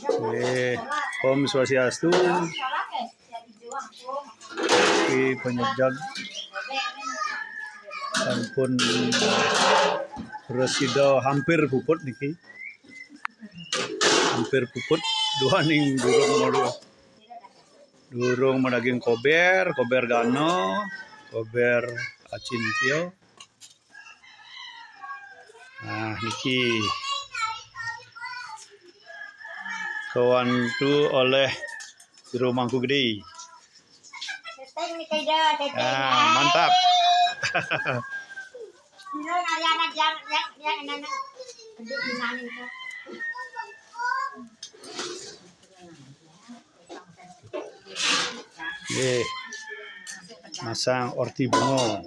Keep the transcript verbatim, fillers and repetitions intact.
Nggih, Om Swastiastu. Niki panyejeg sampun prasida hampir puput niki. Hampir puput duaning durung malu. Durung madaging kober, kober gana, kober acintya. Nah, niki kawantu oleh Jero Mangku Gede. Setting nih, Kak Jo, setting. Ah, mantap. Ini hari anak yang, yang, yang anak-anak gede gimana itu? Nggih. Masang orti bunga.